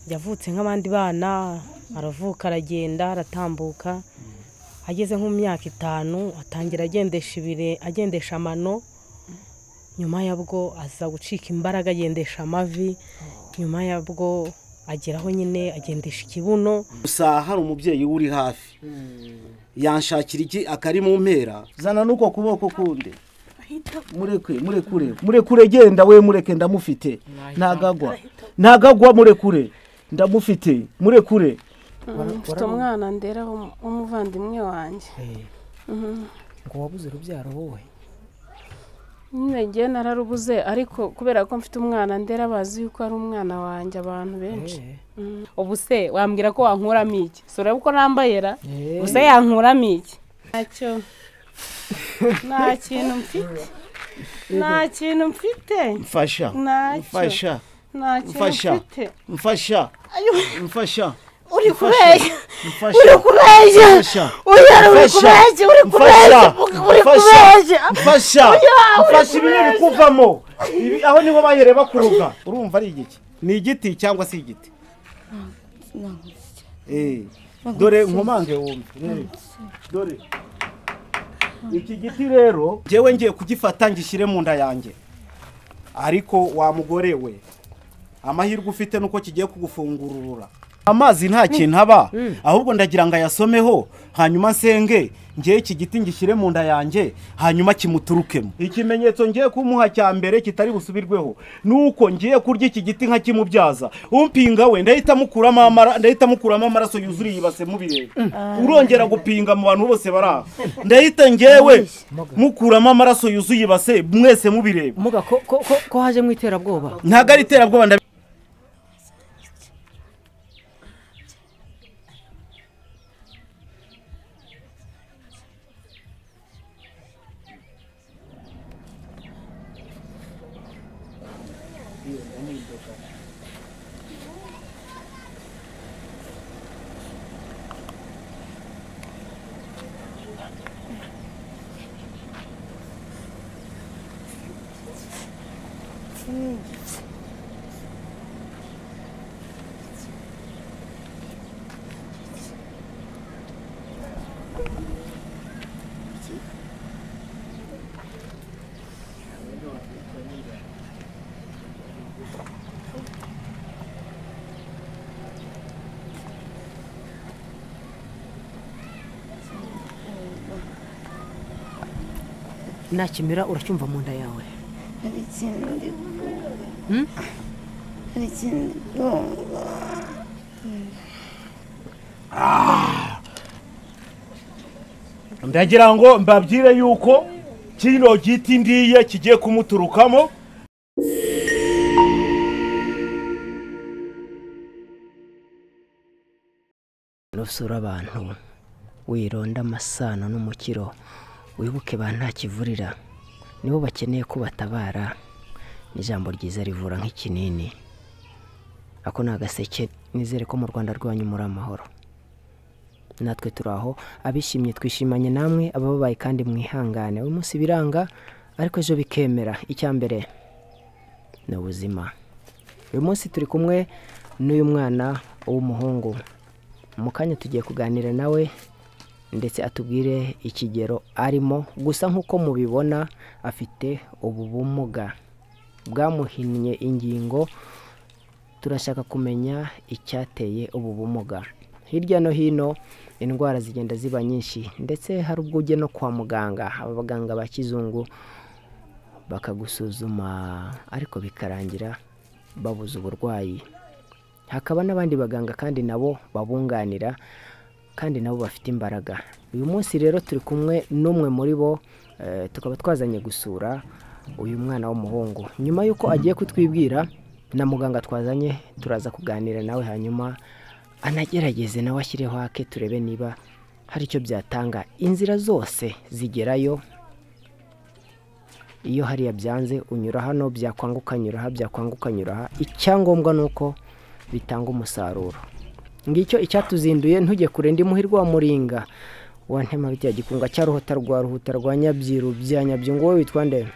Yavutse nk'abandi bana, aravuka aragenda aratambuka, ageze nko mu myaka 5 atangira agendesha ibire, agendesha amano. Nyuma yabwo aza gucika imbaraga agendesha amavi, nyuma yabwo ageraho nyine agendesha ikibuno. Gusa hari umubyeyi uri hafi yanshakira iki akari mu mpera, zana nuko kuboko kunde, murekwe murekure murekure, genda we mureke, ndamufite ntagagwa ntagagwa, murekure ndamufite murekure. Mfite umwana ndera w'umuvandimwe wanjye. Ngo wabuze urubyaro wowe? Nyine ngiye nararubuze, ariko kubera ko mfite umwana ndera bazi yuko ari umwana wanjye abantu benshi. Ubu se wambwira ko wankuramo iki? Sura uko nambaye ra? Ubuse yankuramo iki? Ntacyo. Nta kintu mfite. Nta kintu mfite. Mfasha. Mfasha. Nta kintu mfite. Mfasha. Mfasha. Uri kubeshya. Uri kubeshya. Uri kubeshya. Uri kubeshya. Uri kubeshya. Mfasha. Mfasha ibi bikuvamo. Ibi aho niho bahereye bakuruga. Urumva ari igiki? Ni igiti cyangwa se igiti? Dore nkomange wumve. Dore. Iki giti rero jewe ngiye kugifata ngishyire mu nda yanjye. Ariko wa mugore we, amahirwe ufite nuko kigiye kugufungurura. Amazi nta kintu aba, ahubwo ndagira ngo ayasomeho hanyuma nsenge ngiye iki giti ngishyire mu nda yanjye hanyuma kimuturukemo. Ikimenyetso ngiye kumuha cya mbere kitari busubirweho nuko ngiye kurya iki giti nka kimubyaza. Umpinga we ndahita mukuramo amara, ndahita mukuramo amaraso yuzuriye ibase mubireba. Urongera gupinga mu bantu bose baraha, ndahita ngewe mukuramo amaraso yuzuye ibase mwese mubireba. Muga ko ko haje mu iterabwoba? Ntago ari iterabwoba. Nakimira uracyumva mu nda yawe? Ndagira ngo mbabwire yuko kino giti ndiye kigiye kumuturukamo. Nusura abantu wironda amasano n'umukiro, wibuke ba nta kivurira, nibo bakeneye ko batabara. N'ijambo ryiza rivura nk'ikinini. Ako ni agaseke. Nizere ko mu Rwanda rwanyu muri amahoro. Natwe turaho abishimye twishimanye namwe, abababaye kandi mwihangane. Uyu munsi biranga ariko ejo bikemera. Icyambere ni ubuzima. Uyu munsi turi kumwe n'uyu mwana w'umuhungu. Mu kanya tugiye kuganira nawe ndetse atubwire ikigero arimo. Gusa nkuko mubibona afite ubu bumuga bwamuhinnye ingingo. Turashaka kumenya icyateye ubu bumuga. Hirya no hino indwara zigenda ziba nyinshi, ndetse hari ubwo ujye no kwa muganga, abaganga ba kizungu bakagusuzuma ariko bikarangira babuze uburwayi. Hakaba n'abandi baganga kandi nabo babunganira kandi nabo bafite imbaraga. Uyu munsi rero turi kumwe n'umwe muri bo, tukaba twazanye gusura uyu mwana w'umuhungu. Nyuma yuko agiye kutwibwira na muganga twazanye, turaza kuganira nawe hanyuma anagerageze nawe ashyireho ake, turebe niba hari icyo byatanga. Inzira zose zigerayo. Iyo hariya byanze unyura hano, byakwanga ukanyura aha, byakwanga ukanyura aha. Icyangombwa nuko bitanga umusaruro. Ngicyo icyatuzinduye. Ntujye kure, ndi Muhirwa wa Muringa wa Ntema bitya gikunga cya Ruhota rwa Ruhuta rwa Nyabyiru bya Nyabyungu. Wowe witwa nde?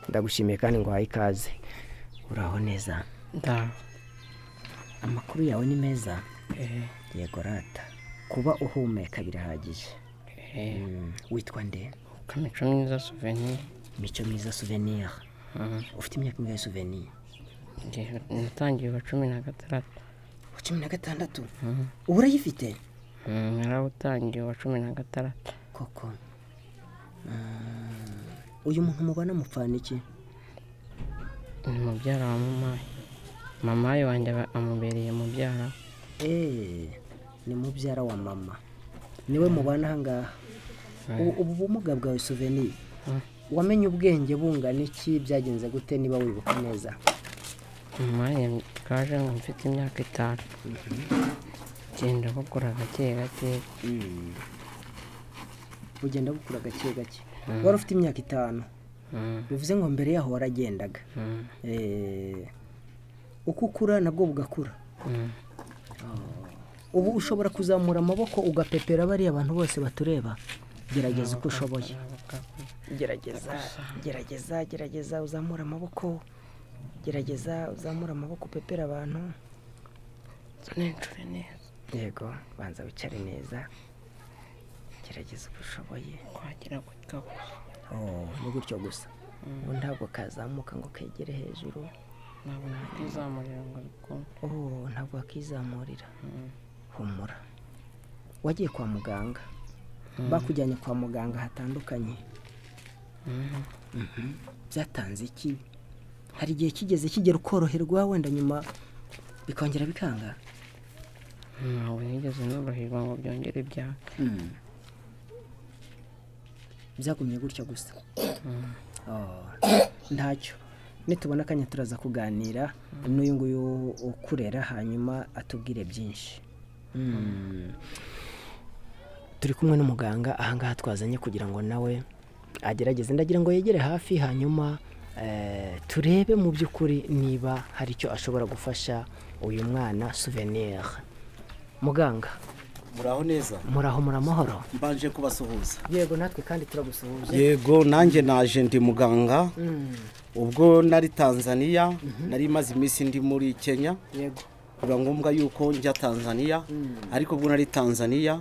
Ndagushimiye kandi ngo uhaye ikaze. Uraho neza? Ndaho. Amakuru yawe ni meza? Yego rata. Kuba uhumeka birahagije. Witwa nde? Mico Myiza Souvenir. Mico Myiza Souvenir. Ufite imyaka ingahe Souvenir? Natangiye wa 16. Wa 16? Ubu urayifite? Narawutangiye wa 16. Koko. Uyu muntu mubana mupfana iki? Ni mubyara wa mamayi. Mamayi wanjye amubereye mubyara. Ni mubyara wa mama. Niwe mubana ahangaha. Ubu bumuga bwawe Souvenir, wamenye ubwenge bungana iki? Byagenze gute niba wibuka neza? Mamayi kaje ngo mfite imyaka 5. Genda bukura gake gake. Ugenda bukura gake gake. Wari ufite imyaka 5. Bivuze ngo mbere yaho waragendaga. Uko ukura nabwo bugakura. Ubu ushobora kuzamura amaboko ugapepera bariya abantu bose batureba. Gerageza uko ushoboye. Gerageza, gerageza, gerageza uzamura amaboko. Gerageza uzamura amaboko upepera abantu. Nicare neza. Yego, banza wicare neza. Gerageza uko ushoboye. Kwagira gutya gusa. Ni gutyo gusa. Ubu ntabwo kazamuka ngo kegere hejuru. Ntabwo nakizamurira ngo bikunde. Ntabwo wakizamurira. Humura. Wagiye kwa muganga? Bakujyanye kwa muganga hatandukanye. Byatanze iki? Hari igihe kigeze kigera ukoroherwa wenda nyuma bikongera bikanga? Ntabwo nigeze noroherwa ngo byongere byake. Byagumye gutya gusa. Ntacyo. Nitubona akanya turaza kuganira n'uyu nguyu ukurera hanyuma atubwire byinshi. Turi kumwe n'umuganga ahangaha twazanye kugira ngo nawe agerageze. Ndagira ngo yegere hafi hanyuma turebe mu by'ukuri niba hari icyo ashobora gufasha uyu mwana Souvenir. Muganga, muraho neza? Muraho, muramahoro. Mbanje kubasuhuza. Yego, natwe kandi turagusuhuza. Yego, nanjye naje ndi muganga. Ubwo nari Tanzania, nari maze iminsi ndi muri Kenya. Yego. Biba ngombwa yuko njya Tanzania, ariko ubwo nari Tanzania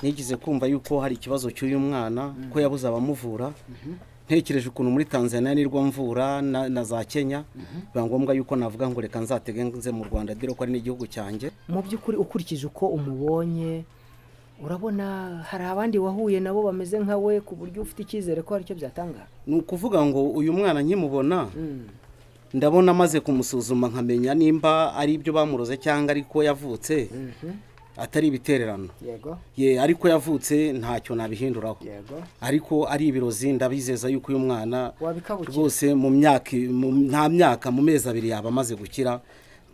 nigize kumva yuko hari ikibazo cy'uyu mwana ko yabuze abamuvura. Ntekereje ukuntu muri Tanzania nirwa mvura na za Kenya, biba ngombwa yuko navuga ngo reka nzatege nze mu Rwanda dore ko ari n'igihugu cyanjye. Mu by'ukuri ukurikije uko umubonye, urabona hari abandi wahuye nabo bameze nkawe ku buryo ufite icyizere ko hari icyo byatanga? Ni ukuvuga ngo uyu mwana nkimubona ndabona amaze kumusuzuma nkamenya nimba ari ibyo bamuroze cyangwa ariko yavutse atari ibitererano. Yego. Ye, ariko yavutse ntacyo nabihinduraho. Yego. Ariko ari ibirozi ndabizeza yuko uyu mwana rwose mu myaka nta myaka mu mezi 2 yaba amaze gukira.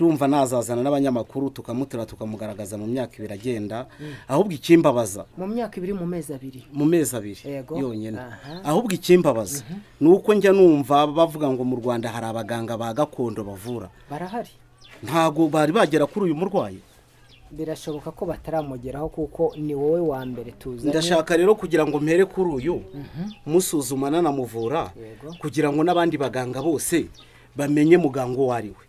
Ndumva nazazana n'abanyamakuru tukamutera tukamugaragaza mu myaka 2 agenda. Ahubwo ikimbabaza mu myaka 2 mu mezi 2. Mu mezi 2 yonyine. Ahubwo ikimbabaza nuko njya numva bavuga ngo mu Rwanda hari abaganga ba gakondo bavura. Barahari. Ntago bari bagera kuri uyu murwayi. Birashoboka ko bataramugeraho kuko ni wowe wa mbere tuzanye. Ndashaka rero kugira ngo mpere kuri uyu musuzuma nanamuvura kugira ngo n'abandi baganga bose bamenye muganga uwo ari we.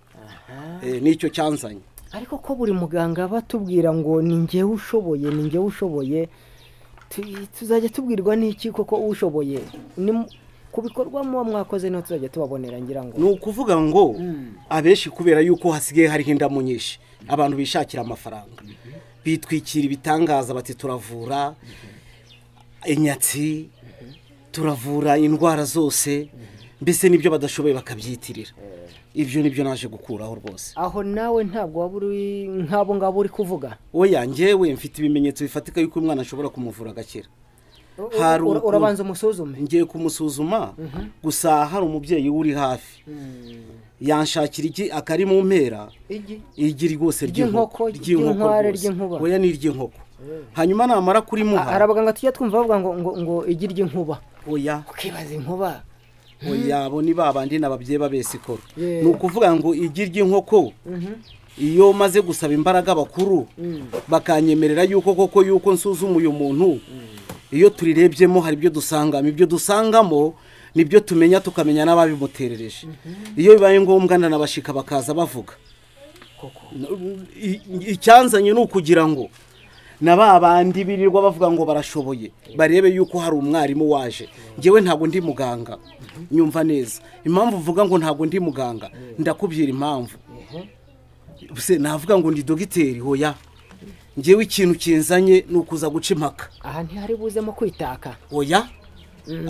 Nicyo cyanzanye. Ariko ko buri muganga batubwira ngo ni njyewe ushoboye, ni njyewe ushoboye, tuzajya tubwirwa n'iki koko ushoboye? Ni kubikorwa muba mwakoze niho tuzajya tubabonera ngira ngo. Ni ukuvuga ngo abenshi kubera yuko hasigaye hariho indamu nyinshi, abantu bishakira amafaranga, bitwikira ibitangaza bati turavura inyatsi, turavura indwara zose, mbese nibyo badashoboye bakabyitirira. Ibyo nibyo naje gukuraho rwose. Aho nawe ntabwo waba uri nk'abo ngabo uri kuvuga? Oya, njyewe mfite ibimenyetso bifatika yuko umwana ashobora kumuvura agakira. Urabanza umusuzume? Ngiye kumusuzuma gusa hari umubyeyi uri hafi yanshakira igi akari mu mpera igi rwose ry'inkoko ry'inkuba. Oya, ni iry'inkoko. Hanyuma namara kurimuha hari abaganga tujya twumva bavuga ngo ngo igi ry'inkuba. Oya, ukibaza inkuba. Oya, abo ni babandi n'ababyeyi babesikoro. Ni ukuvuga ngo igi ry'inkoko iyo maze gusaba imbaraga bakuru bakanyemerera yuko koko yuko nsuzuma uyu muntu, iyo turirebyemo hari ibyo dusangamo. Ibyo dusangamo Nibyo tumenya tukamenya n'ababimuterereje. Iyo bibaye ngombwa ndanabashika bakaza bavuga. Icyanzanye ni ukugira ngo na ba bandi birirwa bavuga ngo barashoboye barebe yuko hari umwarimu waje. Njyewe ntabwo ndi muganga, nyumva neza. Impamvu mvuga ngo ntabwo ndi muganga, ndakubwira impamvu. Se navuga ngo ndi dogiteri? Hoya, njyewe ikintu kinzanye ni ukuza guca impaka. Aha ntihari buzemo kwitaka. Oya,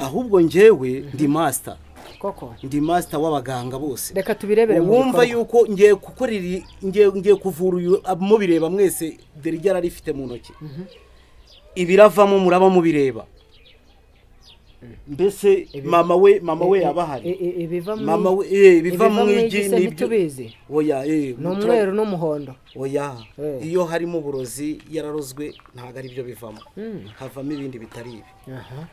ahubwo njyewe ndi master. Koko ndi master w'abaganga bose. Reka tubirebere mu wumva yuko ngiye gukorera, ngiye kuvura uyu mubireba mwese, dore ibyo ararifite mu ntoki. Ibiravamo muraba mubireba. Mbese mama we yabahari. Mama we biva mu igi ntitubizi. Oya, ni umweru n'umuhondo. Oya, iyo harimo uburozi yararozwe ntago ari byo bivamo. Havamo ibindi bitari ibi.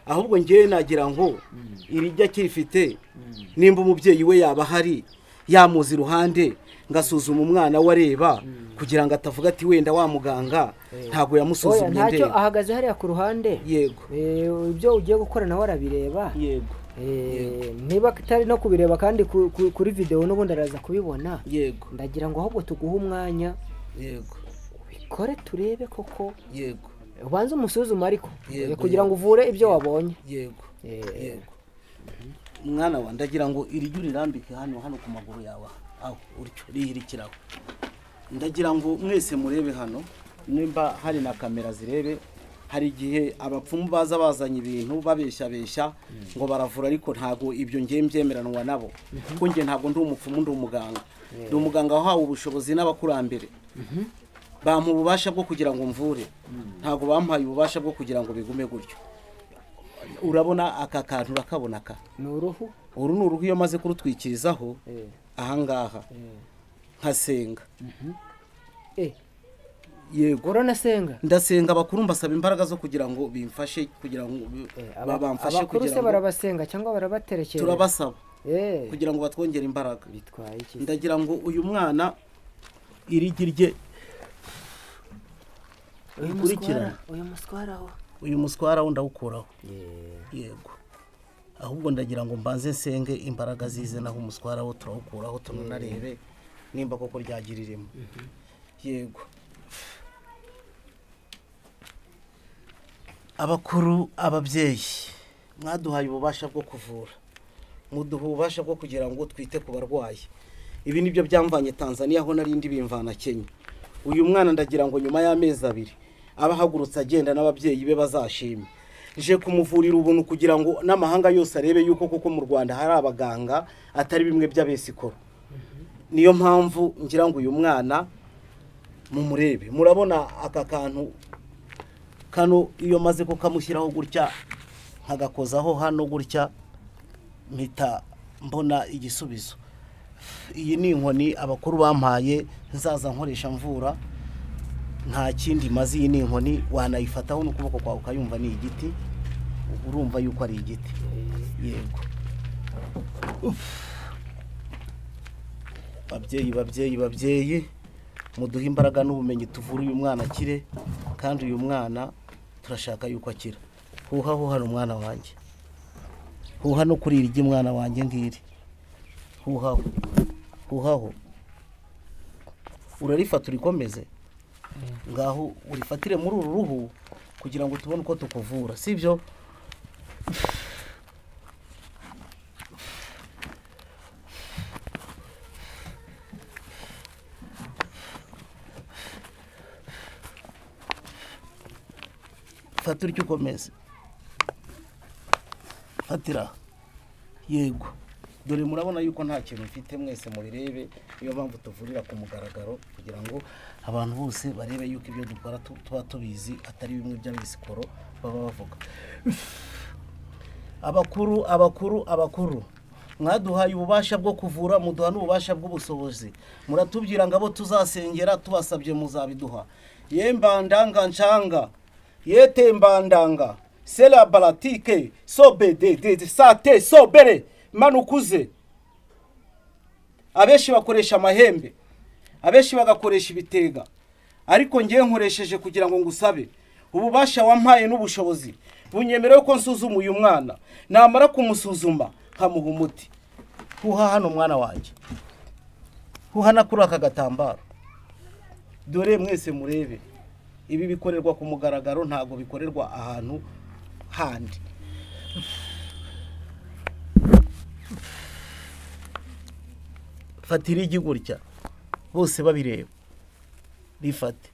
Ahubwo ngiye nagira ngo irijya kirifite nimba umubyeyi we yaba hari yamuzi iruhande ngasuzuma umwana we areba, kugira ngo atavuga ati wenda wa muganga ntago yamusuzumye. Ntacyo, ahagaze hariya ku ruhande. Yego. Ibyo ugiye gukora nawe arabireba. Yego. Niba atari no kubireba kandi kuri video n'ubundi araza kubibona. Yego. Ndagira ngo ahubwo tuguhe umwanya. Yego. Ubikore turebe koko. Yego. Ubanze umusuzume ariko kugira ngo uvure ibyo wabonye. Yego. Yego. Mwana wa, ndagira ngo iri urirambike hano hano ku maguru yawe, aho uryo rihirikiraho. Ndagira ngo mwese murebe hano, nimba hari na kamera zirebe. Hari igihe abapfumu baza bazanye ibintu babesha ngo baravura, ariko ntago ibyo ngiye mbyemeranwa nabo. Kuko nge ntago ndi umupfumu, ndi umuganga. Ndi umuganga wahawe ubushobozi n'abakurambere. Bampa ububasha bwo kugira ngo mvure, ntago bampaye ububasha bwo kugira ngo bigume gutyo. Urabona aka kantu, urakabona ka ni uruhu. Uru ni uruhu. Iyo maze kurutwikirizaho ahangaha nkasenga. Yego. Uranasenga? Ndasenga abakuru, mbasaba imbaraga zo kugira ngo bimfashe, kugira ngo babamfashe. Abakuru se barabasenga cyangwa barabaterekera? Turabasaba kugira ngo batwongere imbaraga. Bitwaye iki? Ndagira ngo uyu mwana irigi rye ukurikirana. Uyu muswara wo ndawukuraho. Yego. Ahubwo ndagira ngo mbanze nsenge imbaraga zize, naho umuswara wo turawukuraho tunarebe nimba koko ryagiriremo. Yego. Abakuru, ababyeyi, mwaduhaye ububasha bwo kuvura, muduha ububasha bwo kugira ngo twite ku barwayi. Ibi nibyo byamvanye Tanzania, aho narindi bimvana Kenya. Uyu mwana ndagira ngo nyuma y'amezi 2 abahagurutse agenda n'ababyeyi be bazashime. Nje kumuvurira ubuntu kugira ngo n'amahanga yose arebe yuko koko mu Rwanda hari abaganga atari bimwe by'abesikoro. Niyo mpamvu ngira ngo uyu mwana mumurebe. Murabona aka kantu kano, iyo maze kukamushyiraho gutya nkagakozaho hano gutya, mpita mbona igisubizo. Iyi ni inkoni abakuru bampaye nzaza nkoresha mvura, nta kindi maze. Iyi ni inkoni wanayifataho n'ukuboko kwawe ukayumva ni igiti, urumva yuko ari igiti. Yego. Babyeyi, babyeyi, babyeyi, muduhe imbaraga n'ubumenyi tuvure uyu mwana akire, kandi uyu mwana turashaka yuko akira. Huha huha umwana wanjye, huha no kuri iryo mwana wanjye ngiri. Huhaho, huhaho. Urarifata urikomeze. Ngaho urifatire muri uru ruhu kugira ngo tubone uko tukuvura, sibyo? Fata uryo ukomeze. Fatira. Yego. Dore murabona yuko nta kintu mfite, mwese mubirebe. Niyo mpamvu tuvurira ku mugaragaro kugira ngo abantu bose barebe yuko ibyo dukora tuba tubizi, atari bimwe by'abisikoro baba bavuga. Abakuru, abakuru, abakuru, mwaduhaye ububasha bwo kuvura, muduha n'ububasha bw'ubusobozi. Muratubwira ngo abo tuzasengera tubasabye muzabiduha. Yembandanga ncanga, yetembandanga, sela balatike, sobede de sate sobere. Manukuze. Abeshi bakoresha amahembe, abeshi bagakoresha ibitega, ariko ngiye nkoresheje kugira ngo ngusabe ububasha wampaye n'ubushobozi bunyemereye ko nsuzuma uyu mwana. Namara kumusuzuma nkamuha umuti. Huha hano mwana wanjye, huha na kuri aka gatambaro. Dore mwese murebe, ibi bikorerwa ku mugaragaro, ntabwo bikorerwa ahantu handi. Fatira igi gutya bose babireba, rifate.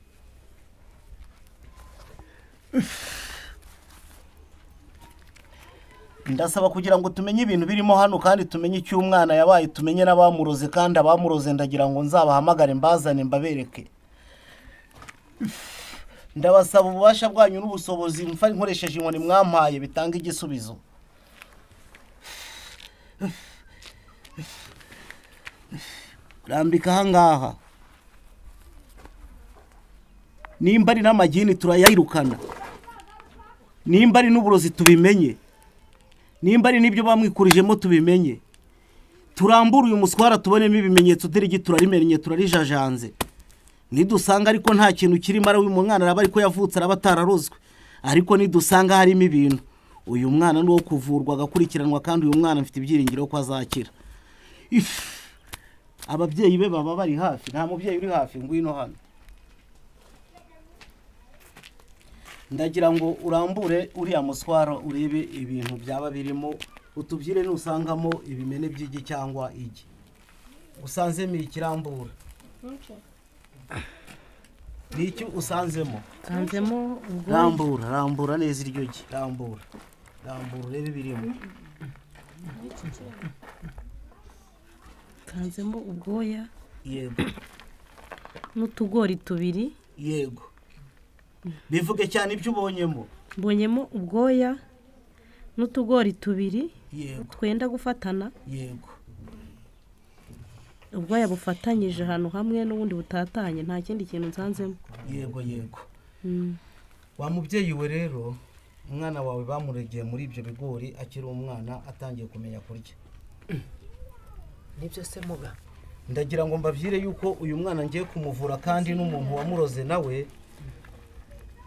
Ndasaba kugira ngo tumenye ibintu birimo hano, kandi tumenye icyo umwana yabaye, tumenye n'abamuroze, kandi abamuroze ndagira ngo nzabahamagare mbazane mbabereke. Ndabasaba ububasha bwanyu n'ubusobozi mfa nkoresheje inkoni mwampaye bitanga igisubizo. Rambika ahangaha, nimba ari n'amagini turayayirukana, nimba ari n'uburozi tubimenye, nimba ari n'ibyo bamwikurijemo tubimenye. Turambure uyu muswara tubonemo ibimenyetso, dirigi turarimenye, turarijajanze. Nidusanga ariko nta kintu kirimo, ari uyu mwana araba ariko yavutse araba atararozwe, ariko nidusanga harimo ibintu, uyu mwana ni uwo kuvurwa agakurikiranwa, kandi uyu mwana mfite ibyiringiro ko azakira. Ababyeyi be baba bari hafi, nta mubyeyi uri hafi, ngwino hano. Ndagira ngo urambure uriya muswaro urebe ibintu byaba birimo, utubyire nusangamo ibimene by'igi cyangwa igi. Usanzemo ikirambura. Ni iki usanzemo? Nsanzemo ubwo. Rambura, rambura neza iryo gi. Rambura. Rambura urebe ibirimo. Nsanzemo ubwoya. Yego. N'utugori tubiri. Yego. Bivuge cyane ibyo ubonyemo. Mbonyemo ubwoya n'utugori tubiri. Yego. Twenda gufatana. Yego. Ubwoya bufatanyije ahantu hamwe n'ubundi butatanye, nta kindi kintu nsanzemo. Yego yego. Wa mubyeyi we rero, umwana wawe bamuregeye muri ibyo bigori akiri umwana atangiye kumenya kurya. Nibyo se muga? Ndagira ngo mbabyire yuko uyu mwana ngiye kumuvura, kandi n'umuntu wamuroze nawe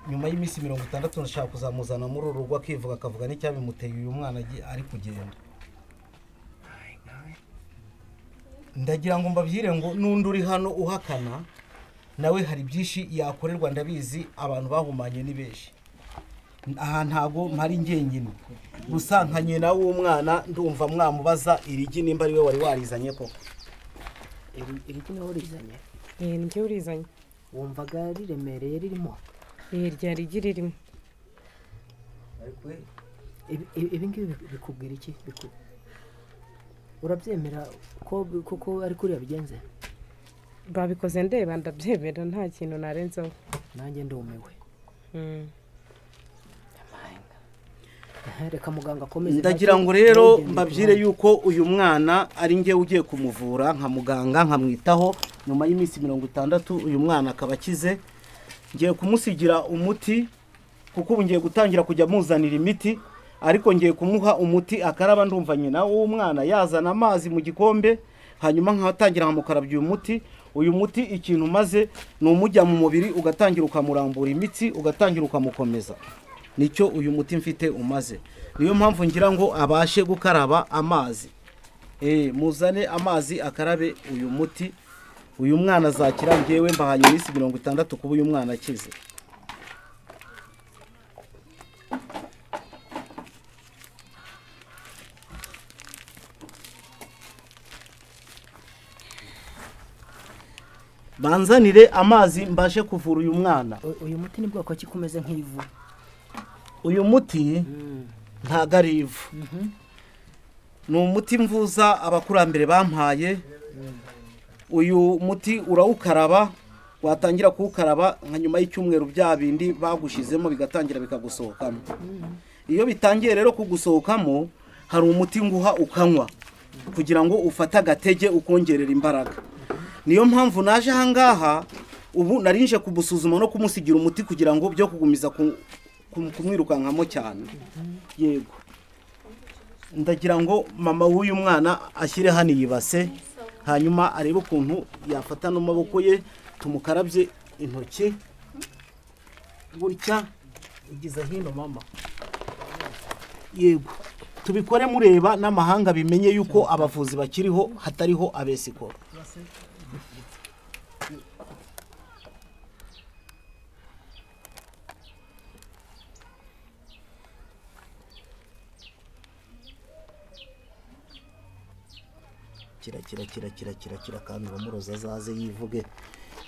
nyuma y'iminsi 60 ndashaka kuzamuzana muri uru rugo akivuga akavuga n'icyabimuteye uyu mwana ari kugenda. Ndagira ngo mbabyire ngo n'undi uri hano uhakana nawe hari byinshi yakorerwa, ndabizi abantu bahumanye ni benshi. Aha ntago mpari njyenyine, gusa nka nyina w'umwana ndumva mwamubaza irigi nimba ari we wari warizanye koko. Irigi nawe urizanye? Njye urizanye. Wumvaga riremereye ririmo? Ryari igi ririmo. Ibi ngibi bikubwira iki? Urabyemera ko kuko ari kuriya bigenze? Babikoze ndeba ndabyemera, nta kintu narenzaho. Nanjye ndumiwe. Reka muganga akomeze. Ndagira ngo rero mbabyire yuko uyu mwana ari njye ugiye kumuvura nka muganga nkamwitaho, nyuma y'iminsi 60 uyu mwana akaba akize. Ngiye kumusigira umuti, kuko ubu ngiye gutangira kujya muzanira imiti, ariko ngiye kumuha umuti akaraba. Ndumva nyina w'umwana yazana amazi mu gikombe, hanyuma nkatangira nkamukarabya uyu muti. Uyu muti ikintu umaze ni umujya mu mubiri ugatangira ukamurambura imitsi, ugatangira ukamukomeza. Nicyo uyu muti mfite umaze. Niyo mpamvu ngira ngo abashe gukaraba amazi. Muzane amazi akarabe uyu muti, uyu mwana azakira. Ngewe mbahanye iminsi 60 kuba uyu mwana akize. Banzanire amazi mbashe kuvura uyu mwana. Uyu muti ni bwoko ki kumeze nk'ivu? Uyu muti ntago ari ivu. Ni umuti mvuza abakurambere bampaye. Uyu muti urawukaraba, watangira kuwukaraba nka nyuma y'icyumweru bya bindi bagushizemo bigatangira bikagusohokamo. Iyo bitangiye rero kugusohokamo, hari umuti nguha ukanywa kugira ngo ufate agatege ukongerera imbaraga. Niyo mpamvu naje ahangaha ubu narinje kubusuzuma no kumusigira umuti kugira ngo byo kugumiza kumwirukankamo cyane. Yego. Ndagira ngo mama w'uyu mwana ashyire hano yibase, hanyuma arebe ukuntu yafata no maboko ye, tumukarabye intoki gutya. Igiza hino mama. Yego. Tubikore mureba n'amahanga bimenye yuko abavuzi bakiriho hatariho abesikoro. Kira kira kira kira kira kira kandi uwamuroza azaze yivuge.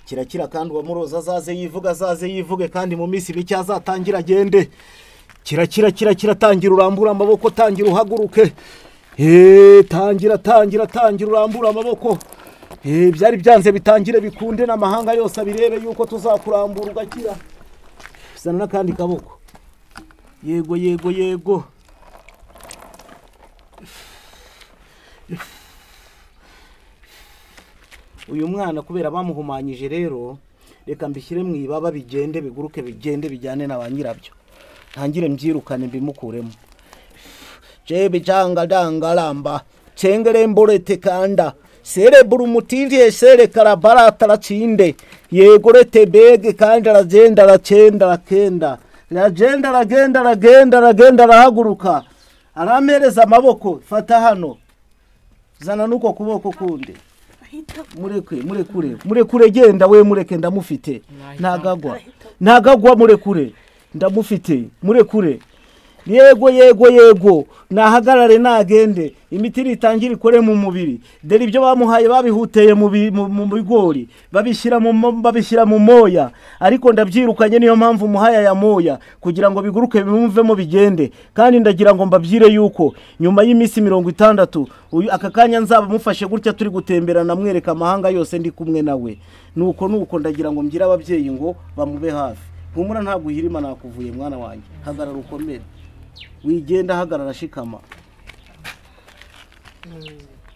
Kira kira kandi uwamuroza azaze yivuga, azaze yivuge kandi mu minsi mike azatangira agende. Kira kira kira kira, tangira urambura amaboko, tangira uhaguruke. Tangira tangira tangira urambura amaboko. Byari byanze bitangire bikunde n'amahanga yose abirebe yuko tuzakurambura ugakira. Zana n'akandi kaboko. Yego yego yego. Uyu mwana kubera bamuhumanyije rero, reka mbishyire mu ibaba bigende biguruke bigende bijyane na ba nyirabyo. Ntangire mbyirukane mbimukuremo. Jebe janga dangalamba chengere mborete kanda sereburu mutindie sere karabara tarachinde yegorete bege kanda ragenda racenda rakenda ragenda ragenda ragenda ragenda rahaguruka aramereza amaboko. Fata hano, zana nuko kuboko kundi. Murekwe murekure murekure, genda we mureke, ndamufite ntagagwa ntagagwa, murekure ndamufite murekure. Yego yego yego, nahagarare nagende, imiti ritangira ikore mu mubiri. Dore ibyo bamuhaye babihuteye mu bigori, babishyira mu moya, ariko ndabyirukanye, niyo mpamvu muhaya ya moya kugira ngo biguruke bimuvemo bigende. Kandi ndagira ngo mbabyire yuko nyuma y'iminsi 60 uyu aka kanya nzaba mufashe gutya turi gutembera namwereka amahanga yose ndi kumwe nawe. Nuko ndagira ngo mbyire ababyeyi ngo bamube hafi. Humura ntabwo uhirima, nakuvuye mwana wanjye, hagarara ukomere, wigenda hagarara shikama.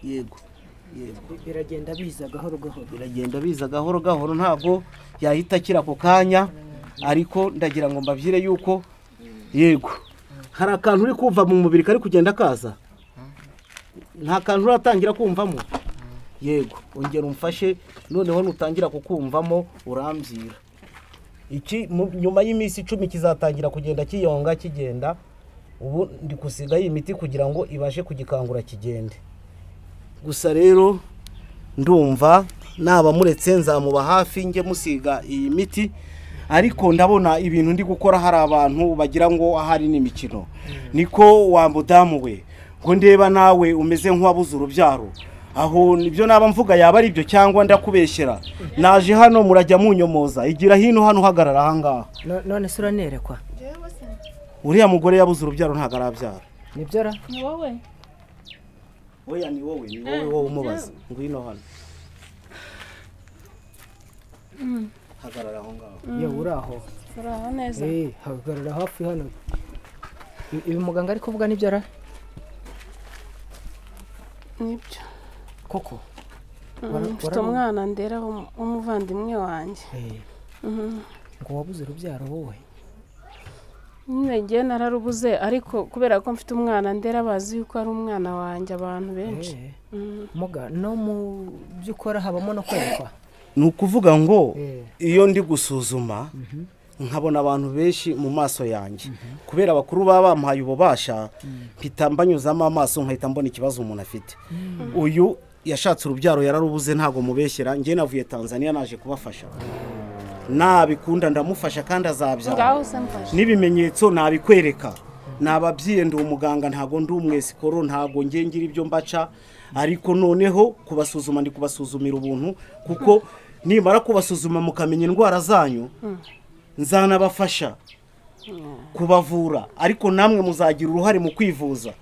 Yego yego, biragenda biza gahoro gahoro, biragenda biza gahoro gahoro, ntabwo yahita akira ako kanya, ariko ndagira ngo mbabyire yuko yego hari akantu uri kumva mu mubiri kari kugenda kaza. Nta kantu uratangira kumvamo? Yego, ongera umfashe noneho nutangira kukumvamo urambyira. Iki nyuma y'iminsi 10 kizatangira kugenda kiyonga kigenda. Ubu ndi gusiga iyi miti kugira ngo ibashe kugikangura kigende. Gusa rero ndumva naba muretse nzamuba hafi nge musiga iyi miti, ariko ndabona ibintu ndi gukora hari abantu bagira ngo ahari n'imikino. Niko wa mudamu we, ngo ndeba nawe umeze nk'uwabuze urubyaro. Aho nibyo naba mvuga yaba ari byo cyangwa ndakubeshyera. Naje hano murajya munyomoza, igira hino hano uhagarara ahangaha. None se uranerekwa? Uriya mugore yabuze urubyaro ntago arabyara. Nibyo ra? Ni wowe? Oya ni wowe, ni wowe wowe umubaza. Ngwino hano. Hagarara aho ngaho. Ye uraho. Uraho neza. Hagarara hafi hano. Ibi muganga ari kuvuga nibyo ra? Nibyo. Koko. Mfite umwana ndera w'umuvandimwe wanjye. Ngo wabuze urubyaro wowe? Nyine ngiye nararubuze, ariko kubera ko mfite umwana ndera bazi yuko ari umwana wanjye abantu benshi. Muga no mu byo ukora habamo no kwerekwa. Ni ukuvuga ngo iyo ndi gusuzuma nkabona abantu benshi mu maso yanjye, kubera abakuru baba bampaye ububasha, mpita mbanyuzamo amaso nkahita mbona ikibazo umuntu afite. Uyu yashatse urubyaro yararubuze, ntago mubeshyera. Njye navuye Tanzania naje kubafasha, nabikunda ndamufasha kandi azabyara. N'ibimenyetso nabikwereka, nababyiye ndi umuganga, ntago ndi umwesikoro, ntago ngiye ngira ibyo mbaca, ariko noneho kubasuzuma ndi kubasuzumira ubuntu, kuko nimara kubasuzuma mukamenya indwara zanyu nzanabafasha kubavura, ariko namwe muzagira uruhare mu kwivuza.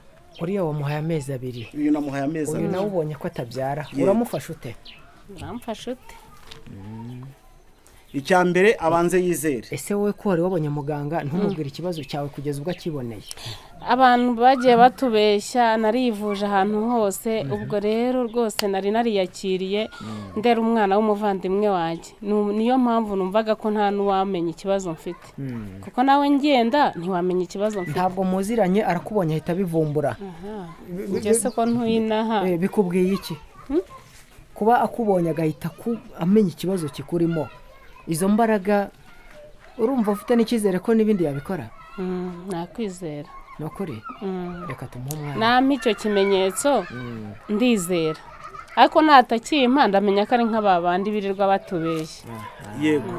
Uriya wamuhaye amezi 2. Uyu namuhaye amezi 2. Uyu nawe ubonye ko atabyara, uramufasha ute? Uramfasha ute? Icya mbere abanze yizere. Ese wowe ko wari wabonye muganga ntumubwire ikibazo cyawe kugeza ubwo akiboneye? Abantu bagiye batubeshya, narivuje ahantu hose, ubwo rero rwose nari nariyakiriye ndera umwana w'umuvandimwe wanjye. Niyo mpamvu numvaga ko nta n'uwamenya ikibazo mfite, kuko nawe ngenda ntiwamenya ikibazo mfite. Ntabwo muziranye, arakubonye ahita abivumbura. Njye se ko ntuye inaha? Bikubwiye iki kuba akubonye agahita amenya ikibazo kikurimo? Izo mbaraga urumva ufite n'icyizere ko n'ibindi yabikora? Nakwizera. Nukuri reka tumuhe umwanya. Nampa icyo kimenyetso ndizera, ariko natakimpa ndamenya ko ari nk'aba bandi birirwa batubeshya. Yego.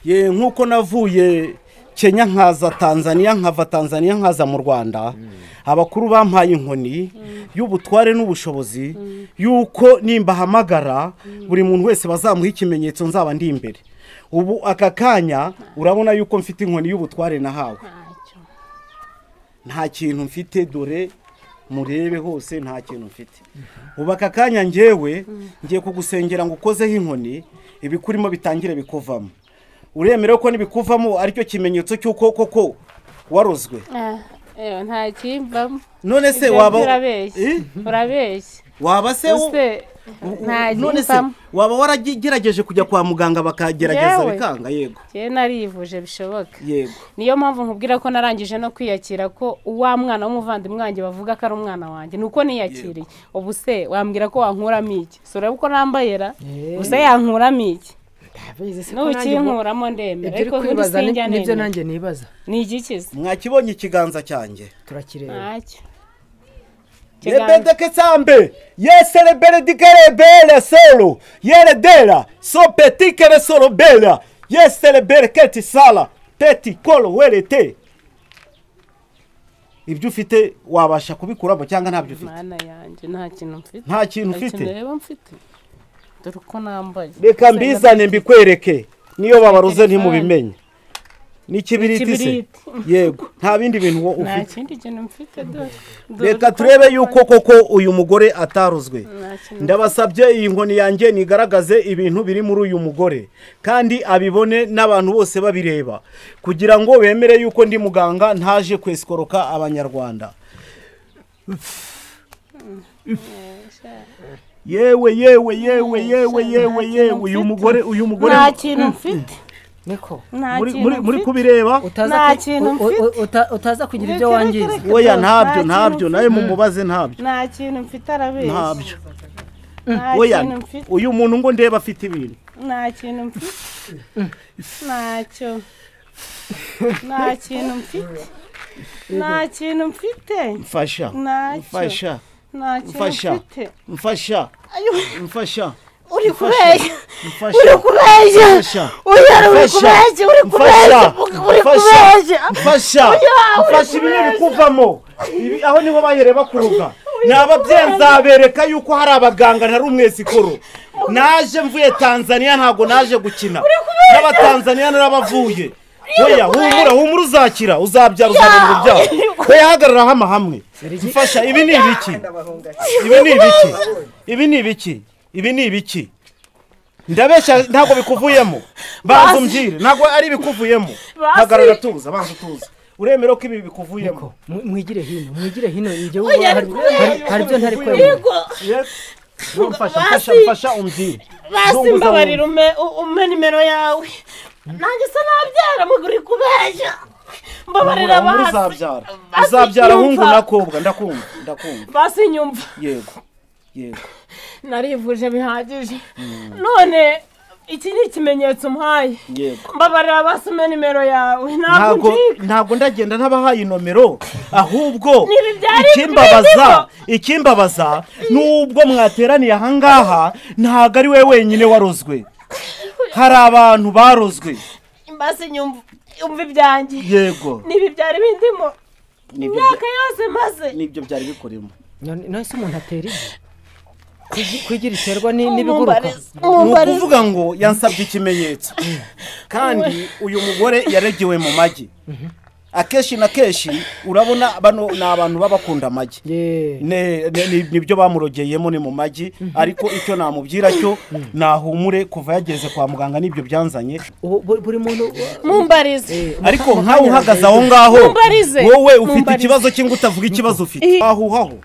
Ye nkuko navuye Kenya nkaza Tanzania, nkava Tanzania nkaza mu Rwanda, abakuru bampaye inkoni y'ubutware n'ubushobozi yuko nimbahamagara buri muntu wese bazamuha ikimenyetso nzaba ndi imbere. Ubu aka kanya urabona yuko mfite inkoni y'ubutware nahawe. Nta kintu mfite, dore murebe hose nta kintu mfite. Ubu aka kanya njyewe ngiye kugusengera ngo ukozeho inkoni, ibikurimo bitangire bikuvamo. Uremera ko nibikuvamo aricyo kimenyetso cy'uko koko warozwe? Nta kimvamo. None se waba urabeshya? Waba se none se waba waragerageje kujya kwa muganga bakagerageza bikanga? Yego. Njye narivuje bishoboka. Yego. Niyo mpamvu nkubwira ko narangije no kwiyakira ko uwa mwana w'umuvandimwe wanjye bavuga ko ari umwana wanjye, nuko niyakiriye. Ubu se wambwira ko wankuramo iki? Sura uko nambayera, ubu se yankuramo iki? N'ukinkuramo ndemera, ariko kwibaza nibyo nanjye nibaza. Ni igikiza. Mwakibonye ikiganza cyanjye? Turakireba. Ntacyo. Lebede kesambe yesere beredikere bele solo yere dela so petikere solo bela yesere bereketi sala teti kolo werete. Ibyo ufite wabasha kubikuramo cyangwa ntabyo ufite? Mana yanjye nta kintu mfite. Nta kintu ufite? Ndeba mfite. Dore uko nambaye. Reka mbizane mbikwereke, niyo babaruze ntimubimenye. Ni kibiriti se? Yego, nta bindi bintu wo ufite. Nta kindi kintu mfite dore. Reka turebe yuko koko uyu mugore ataruzwe. Ndabasabye iyi nkoni yanjye nigaragaze ibintu biri muri uyu mugore, kandi abibone n'abantu bose babireba, kugira ngo bemere yuko ndi muganga ntaje kwesikoroka abanyarwanda. Yewe yewe yewe yewe yewe yewe, uyu mugore nta kintu mfite. Niko muri kubireba utaza kugira ibyo wangiza. Oya ntabyo ntabyo, nawe mumubaze ntabyo. Nta kintu mfite arabeshya. Ntabyo. Oya uyu muntu ngo ndeba afite ibintu. Nta kintu mfite. Ntacyo. Nta kintu mfite. Nta kintu mfite. Mfasha. Mfasha. Mfasha. Mfasha. Mfasha. Uri kubeshya. Uri kubeshya. Oya uri kubeshya, uri kubeshya. Uri kubeshya. Mfasha. Mfasha ibintu bikuvamo. Aho niho bahereye bakuruga. Nababyeyi nzabereka yuko hari abaganga ntari umwesikoro. Naje mvuye Tanzania ntago naje gukina. N'abatanzania narabavuye. Oya humura humura uzakira, uzabyara uzabona urubyaro. Oya hagarara hama hamwe. Mfasha ibi ni ibiki? Ibi ni ibiki? Ibi ni ibiki? Ibi ni ibiki? Ndabeshya ntago bikuvuyemo. Banza umbwire, ntago ari bikuvuyemo. Hagarara tuza, banza tuza. Uremera ko ibi bikuvuyemo? Mwigire hino, mwigire hino, njye hari byo ntari kwemera. Mfasha, mfasha, mfasha umbwire. Basi mbabarira umpe nimero yawe. Nanjye se nabyara muguri kubeshya. Mbabarira basi. Uzabyara. Uzabyara hungu nakobwa, ndakumva, ndakumva. Basi nyumva. Yego. Yego. Narivuje bihagije. None iki ni ikimenyetso mpaye. Yego. Mbabarira basi umpe nimero yawe. Ntabwo ntabwo ndagenda ntabahaye inomero, ahubwo ikimbabaza nubwo mwateraniye aha ngaha ntabwo ari we wenyine warozwe. Hari abantu barozwe. Basi nyumva umva ibyanjye. Yego. Nibi byari bindimo. Imyaka yose maze. Nibyo byari bikoremo. None se umuntu atera iki? Kwigira iterwa n'ibiguruka. Ni ukuvuga ngo yansabye ikimenyetso. Kandi uyu mugore yaregewe mu magi. Akeshi na keshi urabona bano ni abantu babakunda amagi. Nibyo bamurogeyemo ni mu magi, ariko icyo namubwira cyo nahumure kuva yageze kwa muganga nibyo byanzanye. Buri muntu mumbarize. Ariko nkawe uhagaze aho ngaho wowe ufite ikibazo cy'inguta avuga ikibazo ufite. Ahuhaho.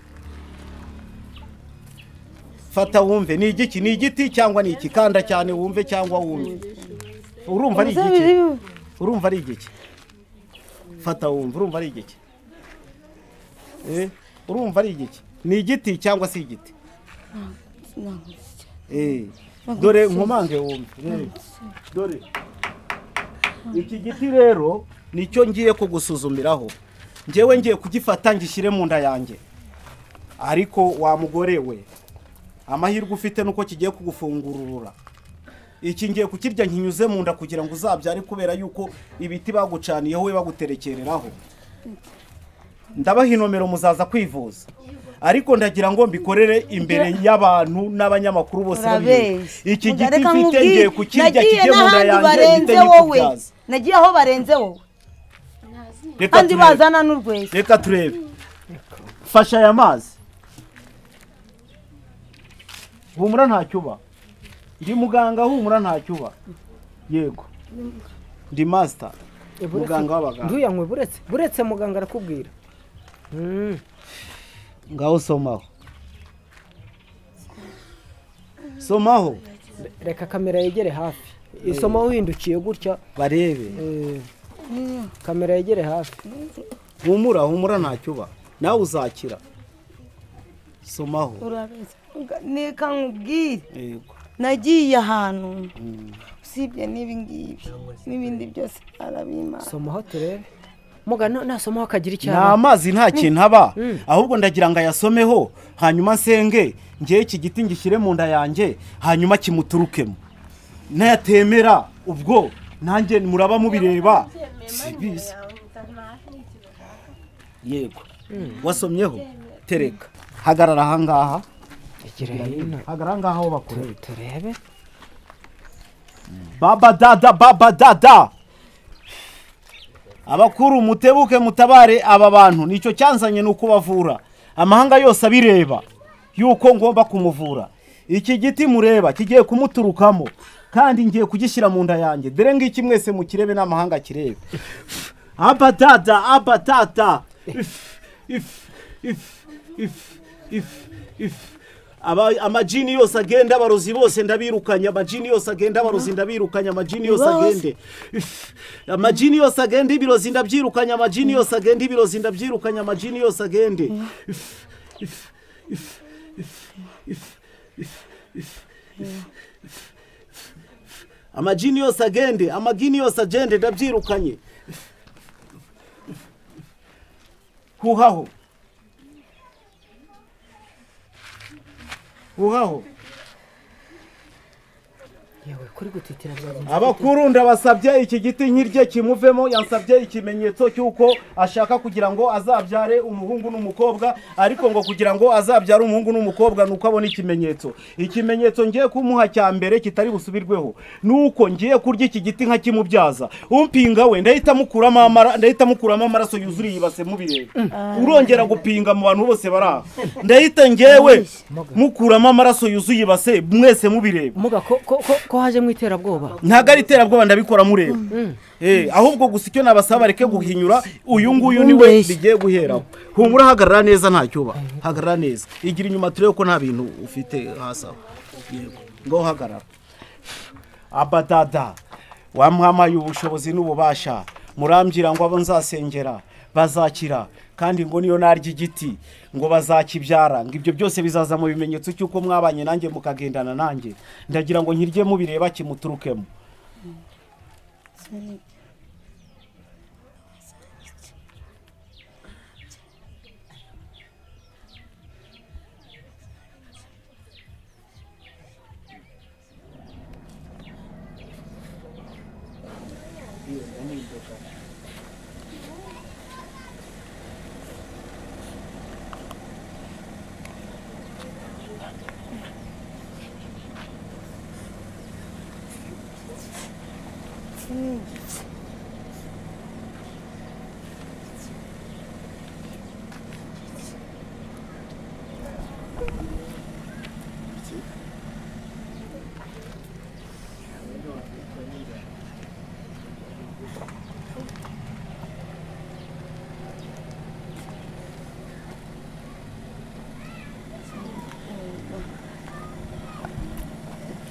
Fata wumve ni igiki, ni igiti cyangwa ni iki? Kanda cyane wumve cyangwa wumve. Urumva ari igiki? Urumva ari igiki? Fata wumve, urumva ari igiki? Urumva ari igiki? Ni igiti cyangwa si igiti? Dore nkomange wumve. Dore iki giti rero nicyo ngiye kugusuzumiraho. Njyewe ngiye kugifata ngishyire mu nda yanjye. Ariko wa mugore we, amahirwe ufite nuko kigiye kugufungurura. Iki ngiye kukirya nkinyuze mu nda kugira ngo uzabyare, kubera yuko ibiti bagucaniyeho we baguterekereraho. Ndabaha inomero muzaza kwivuza, ariko ndagira ngo mbikorere imbere y'abantu n'abanyamakuru bose babireba. Iki giti mfite ngiye kukirya kijye mu nda yanjye, mpite nyikubyaza. Nagiye aho barenze wowe, kandi bazana n'urwese. Reka turebe. Fasha aya mazi. Humura ntacyo uba. Ndi muganga, humura ntacyo uba. Yego, ndi master, muganga w'abaganga. Nduyanywe buretse muganga arakubwira. Ngaho somaho. Somaho. Reka kamera yegere hafi. Isomaho uhindukiye gutya barebe. Kamera yegere hafi. Humura, humura ntacyo uba. Nawe uzakira. Somaho. Neka nkubwire. Yego. Nagiye ahantu usibye n'ibi ngibi n'ibindi byose arabima. Somaho turebe. Muga nasomaho akagira icyaha. Nta mazi nta kintu aba, ahubwo ndagira ngo ayasomeho hanyuma nsenge ngiye iki giti ngishyire mu nda yanjye hanyuma kimuturukemo. Nayatemera ubwo nanjye muraba mubireba. Yego. Wasomyeho? Tereka. Hagarara aha ngaha. Hagarara ngaha aho bakorera. Turebe. Baba dada, baba dada. Abakuru mutebuke mutabare aba bantu, nicyo cyanzanye nuko bavura. Amahanga yose abireba yuko ngomba kumuvura. Iki giti mureba kigiye kumuturukamo, kandi ngiye kugishyira mu nda yanjye. Dore ngiki mwese mukirebe n'amahanga kirebe. Aba dada, aba dada. If if if if if if. Amajini yose agenda, abarozi bose ndabirukanya. Amajini yose agenda, abarozi ndabirukanya. Amajini yose agende, amajini yose agende, ibirozi ndabyirukanya. Amajini yose agende, ibirozi ndabyirukanya. Amajini yose agende. Amajini yose agende, amagini yose agende, ndabyirukanye. Huhaho. Uhaho. Yewe kuri gutitira byagenze. Abakuru ndabasabye iki giti nkirye kimuvemo. Yansabye ikimenyetso cy'uko ashaka kugira ngo azabyare umuhungu n'umukobwa, ariko ngo kugira ngo azabyare umuhungu n'umukobwa nuko abona ikimenyetso. Ikimenyetso ngiye kumuha cya mbere kitari busubirweho nuko ngiye kurya iki giti nka kimubyaza. Umpinga we ndahita mukuramo amara, ndahita mukuramo amaraso yuzuriye ibase mubireba. Urongera gupinga mu bantu bose baraha. Ndahita ngewe mukuramo amaraso yuzuye ibase mwese mubireba. Muga ko haje mu iterabwoba. Ntago ari iterabwoba, ndabikora mureba. Ahubwo gusa icyo nabasaba bareke guhinyura uyu nguyu niwe bigiye guheraho. Humura, hagarara neza ntacyo uba. Hagarara neza. Igira inyuma turebe ko nta bintu ufite hasi aho. Yego. Ngo hagarara. Abadada wamwamaye ubushobozi n'ububasha, murambwira ngo abo nzasengera bazakira, kandi ngo niyo narya igiti ngo bazakibyara, ngo ibyo byose bizaza mu bimenyetso cy'uko mwabanye nanjye mukagendana nanjye. Ndagira ngo nkirye mubireba kimuturukemo.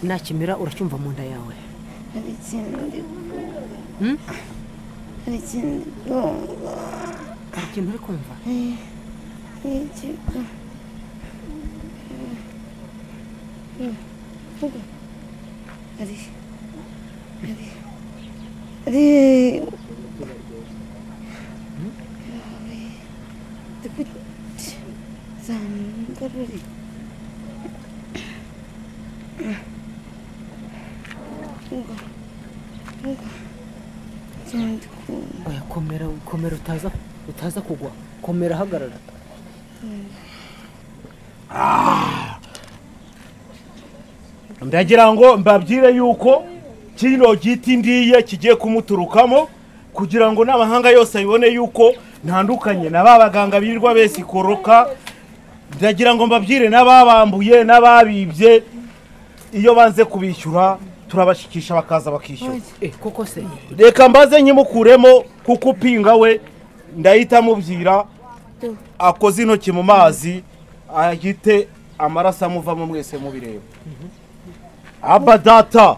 Nakimira uracyumva mu nda yawe? Hari ikintu ndi kumva. Hari ikintu ndi kumva. Hari ikintu uri kumva? Hari Oya komera komera utaza kugwa komera hagarara. Ndagira ngo mbabwire yuko kino giti ndiye kigiye kumuturukamo kugira ngo n'abahanga yose abibone yuko ntandukanye n'ababaganga birirwa besikoroka. Ndagira ngo mbabwire n'ababambuye n'ababibye iyo banze kubishyura turabashikisha bakaza bakishyura. Koko se reka mbaze nkimukuremo kuko upinga we ndahita mubwira akoze intoki mu mazi ahite amaraso amuvamo mwese mubireba. Abba data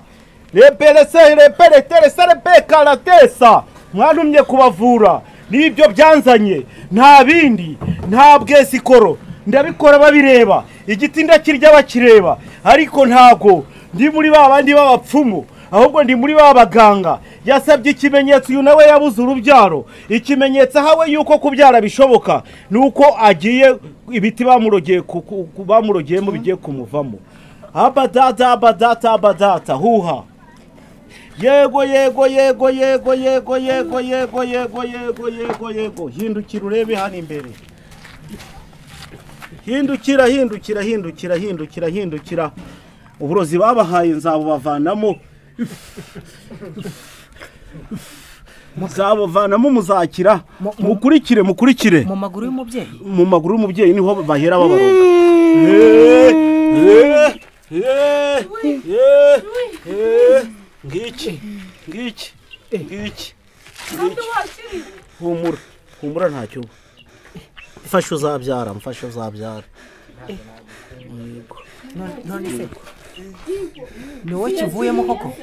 reperese repereterese repekaratesa mwantumye kubavura nibyo byanzanye nta bindi nta bwesikoro ndabikora babireba igiti ndakirya bakireba ariko ntago ndi muri babandi b'abapfumu ahubwo ndi muri babaganga. Yasabye ikimenyetso uyu nawe yabuze urubyaro. Ikimenyetso ahawe yuko kubyara bishoboka nuko agiye ibiti bamurogeye bamurogeyemo bigiye kumuvamo. Abadata abadata abadata huha yego yego yego yego yego yego yego yego yego yego yego hindukira urebe hano imbere hindukira hindukira hindukira hindukira hindukira uburozi babahaye nzabubavanamo muzabuvanamo muzakira mukurikire mukurikire mu maguru y'umubyeyi mu maguru y'umubyeyi niho bahera babaroga. Ngiki ngiki ngiki humura humura ntacyo mfashe uzabyara mfashe uzabyara. None se ni wowe kivuyemo koko?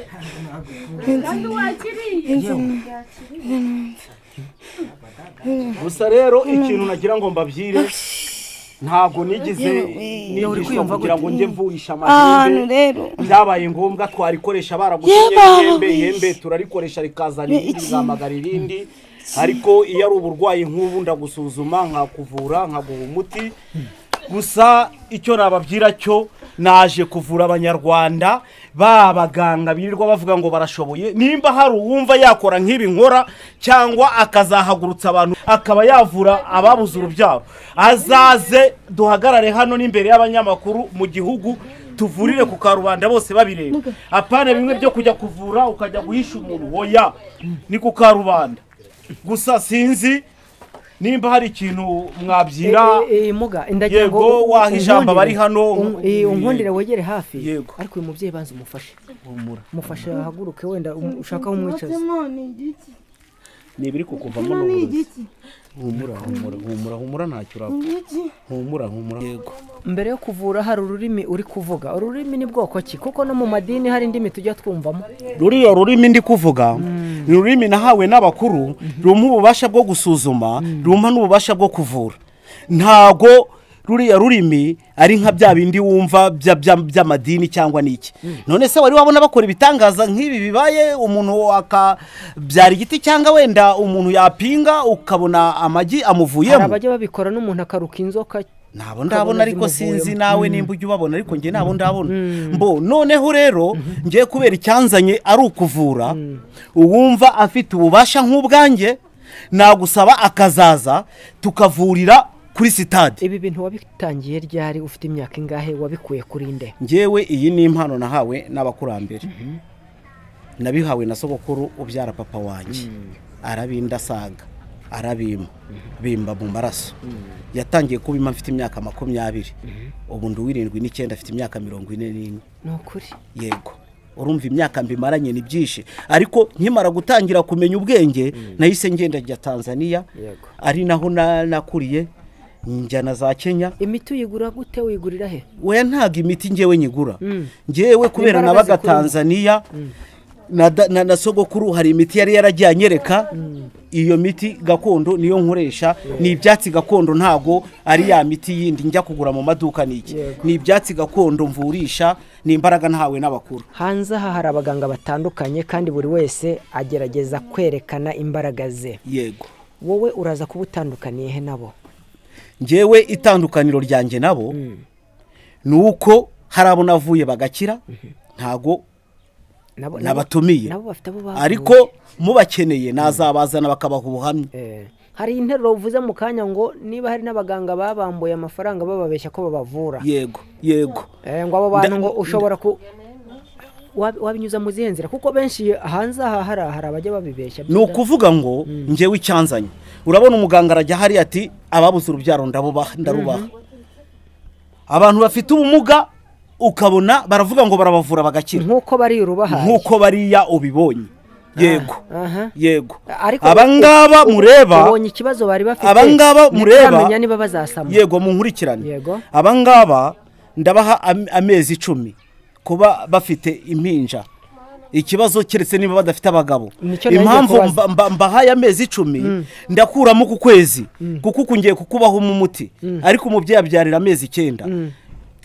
Gusa rero ikintu nagira ngo mbabyire ntabwo nigeze nigishwa kugira ngo njye mvurisha amahembe. Byabaye ngombwa twarikoresha baragusinye ihembe ihembe turarikoresha rikazana irindi rigamagara irindi ariko iyo ari uburwayi nk'ubu ndagusuzuma nkakuvura nkaguha umuti. Gusa icyo nababwira cyo naje kuvura abanyarwanda babaganga birirwa bavuga ngo barashoboye. Nimba hari uwumva yakora nk'ibi nkora cyangwa akazahagurutsa abantu akaba yavura ababuze urubyaro azaze duhagarare hano n'imbere y'abanyamakuru mu gihugu tuvurire ku karubanda bose babireba. Apana bimwe byo kujya kuvura ukajya guhisha umuntu hoya ni ku karubanda. Gusa sinzi nimba hari ikintu mwabyira muga ndagira ngo waha ijambo bari hano unkundire wegere hafi ariko uyu mubyeyi banze umufashe mufashe ahaguruke wenda ushaka umwicaza ni ibiri kukuvamo n'uburozi. Humura humura humura humura ntacyo urapfa humura humura. Yego mbere yo kuvura hari ururimi uri kuvuga ururimi ni bwoko ki kuko no mu madini hari indimi tujya twumvamo. Ruriya rurimi ndi kuvuga ni ururimi nahawe n'abakuru rumpa ububasha bwo gusuzuma rumpa n'ububasha bwo kuvura. Ntago ruriya rurimi ari nka bya bindi wumva by'amadini cyangwa niki. None se wari wabona bakora ibitangaza nk'ibi bibaye umuntu akabyara igiti cyangwa wenda umuntu yapinga ukabona amagi amuvuyemo? Abajya babikora n'umuntu akaruka inzoka nabo ndabona ariko sinzi nawe nimba ujya ubabona ariko nge nabo ndabona. Mbo noneho rero ngiye kubera icyanzanye ari ukuvura uwumva afite ububasha nk'ubwanjye nagusaba akazaza tukavurira kuri sitade. Ibi bintu wabitangiye ryari ufite imyaka ingahe wabikuye kuri nde? Ngewe iyi ni impano nahawe n'abakurambere. Nabihawe na sogokuru ubyara papa wanjye arabindasaga arabima bimba mu maraso. Yatangiye kubima mfite imyaka 20 ubu ndi 79 afite imyaka 44. Ni ukuri? Yego urumva imyaka mbimaranye ni byinshi ariko nkimara gutangira kumenya ubwenge nahise ngenda njya Tanzania ari naho nakuriye njya na za Kenya. Imiti uyigura gute uyigurira he? Oya ntago imiti ngewe nyigura ngewe kubera nabaga Tanzania na sogokuru hari imiti yari yaragiye anyereka. Iyo miti gakondo niyo nkoresha ni ibyatsi gakondo ntago ari ya miti yindi njya kugura mu maduka niki ni ibyatsi gakondo mvurisha ni imbaraga ntawe n'abakuru. Hanze aha hari abaganga batandukanye kandi buri wese agerageza kwerekana imbaraga ze. Yego wowe uraza kubutandukaniye he nabo? Ngewe itandukaniro ryanjye nabo ni uko hari abo navuye bagakira, ntago nabatumiye, ariko mubakeneye nazabazana bakabaha ubuhamya. Hari interuro uvuze mu kanya ngo niba hari n'abaganga babambuye amafaranga bababeshya ko babavura. Yego, yego. Ngo abo bantu ngo ushobora ku wabinyuza mu zihe nzira, kuko benshi hanze aha hari abajya babibeshya. Ni ukuvuga ngo ngewe icyanzanye, urabona umuganga arajya hari ati ababuze urubyaro ndabubaha, ndarubaha. Abantu bafite ubumuga ukabona baravuga ngo barabavura bagakira, nkuko bari urubaha, nkuko bariya ubibonye. Yego, yego. Abangaba mureba ubonye ikibazo bari bafite, abangaba mureba niba bazasama. Yego, munkurikirane. Abangaba ndabaha amezi 10 kuba bafite impinja, ikibazo keretse niba badafite abagabo. Impamvu mbahaye amezi 10 ndakuramo ku kwezi, kuko kungiye kukubaho umuti, ariko umubyeyi abyarira amezi 9.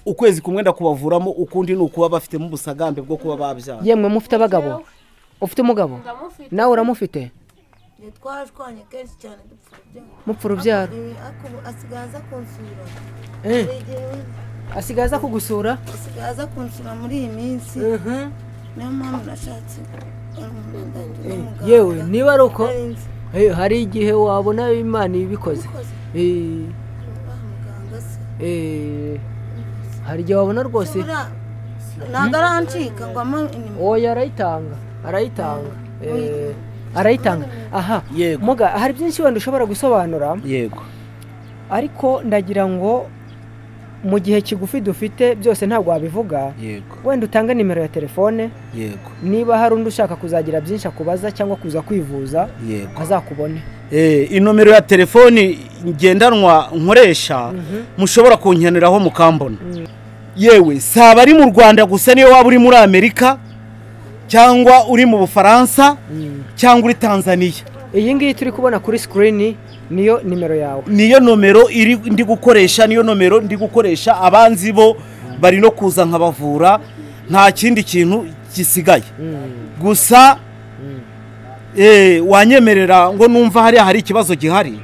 Ukwezi kumwe ndakubavuramo, ukundi ni ukuba bafite mu busagambe bwo kuba babyara. Yemwe mufite abagabo? Ufite umugabo? Nawe uramufite? Twashwanye kenshi cyane mupfa urubyaro. Asigaza kunsura. Asigaza kugusura? Asigaza kunsura muri iyi minsi. Niyo mpamvu nashatse. Yewe niba ari uko hari igihe wabona Imana ibikoze. Hari igihe wabona rwose ntabwo arancika ngo oya, arayitanga, arayitanga, arayitanga. Aha muga, hari byinshi wenda ushobora gusobanura. Yego, ariko ndagira ngo mu gihe kigufi dufite byose ntabwo wabivuga. Wenda utanga nimero ya telefone. Yego, niba hari undi ushaka kuzagira byinshi akubaza cyangwa kuza kwivuza azakubone. Inomero ya telefoni ngendanwa nkoresha mushobora kunkeneraho mukambona. Yewe saba ari mu Rwanda gusa, niyo waba uri muri Amerika cyangwa uri mu Bufaransa cyangwa uri Tanzania. Iyi ngiyi turi kubona kuri screen niyo nimero yawe, niyo nomero iri ndi gukoresha, niyo nomero ndi gukoresha. Abanzi bo bari no kuza nkabavura, nta kindi kintu gisigaye. Gusa wanyemerera ngo numva hariya hari ikibazo gihari.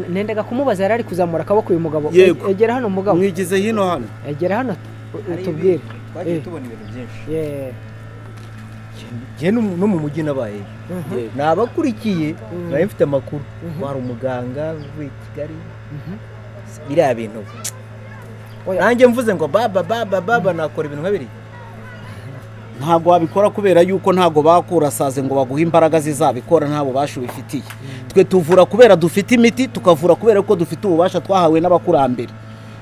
Nendaga kumubaza, yari ari kuzamura akaboko uyu mugabo. Egera hano mugabo, mwigize hino hano, egera hano utubwire. Twagiye tubona ibintu byinshi. Njye no mu mujyi nabaye nabakurikiye, nari mfite amakuru wari umuganga uvuye Kigali, biriya bintu nanjye mvuze ngo baba baba baba nakora ibintu nka biriya. Ntabwo wabikora kubera yuko ntabwo bakurasaze ngo baguhe imbaraga zizabikora, ntabwo bubasha ubifitiye. Twe tuvura kubera dufite imiti, tukavura kubera ko dufite ububasha twahawe n'abakurambere.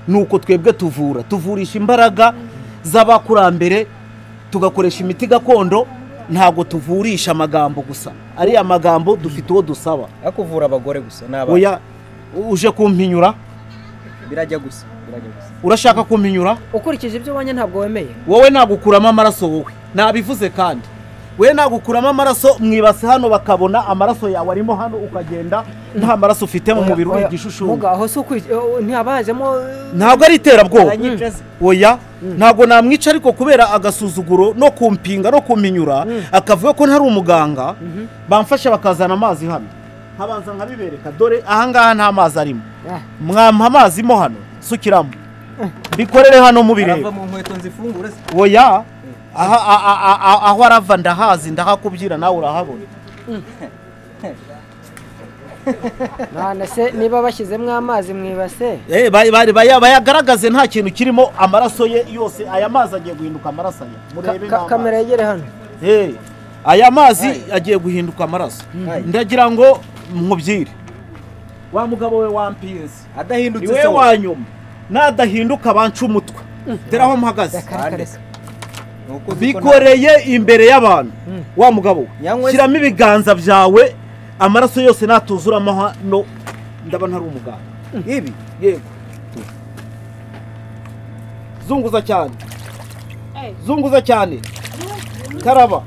Nuko twebwe tuvura, tuvurisha imbaraga z'abakurambere, tugakoresha imiti gakondo, ntabwo tuvurisha amagambo gusa. Ariya magambo dufite uwo dusaba. Akuvura abagore gusa n'abana. Oya, uje kumpinyura? Birajya gusa, birajya gusa. Urashaka kumpinyura? Ukurikije ibyo ubonye ntabwo wemeye. Wowe nagukuramo amaraso wowe. Nabivuze kandi. We nagukuramo amaraso mwibase hano bakabona amaraso yawe arimo hano, ukagenda nta maraso ufite mu mubiri uri igishushu. Muga aho si ntabajemo, ntabwo ari iterabwoba. Oya, ntabwo namwica, ariko kubera agasuzuguro no kumpinga no kumpinyura akavuga ko ntari umuganga, bamfasha bakazana amazi hano nkabanza nkabibereka. Dore ahangaha nta mazi arimo, mwampa amazi mo hano, sukiramo bikorere hano mubireba. Oya, aho arava ndahazi, ndahakubyira nawe urahabona. None se niba bashyizemo amazi mwibase bayagaragaze nta kintu kirimo, amaraso ye yose aya mazi agiye guhinduka amaraso aya. Murebe kamera yegere hano. Aya mazi agiye guhinduka amaraso. Ndagira ngo nkubyire wa mugabo we wampinze adahindutse se wa nyuma, nadahinduka banca umutwe. Dore aho mpagaze bikoreye imbere y'abantu. Wa mugabo we, shyiramo ibiganza byawe, amaraso yose natuzuramo hano ndaba ntari umuganga. Ibi yego, zunguza cyane, zunguza cyane, karaba.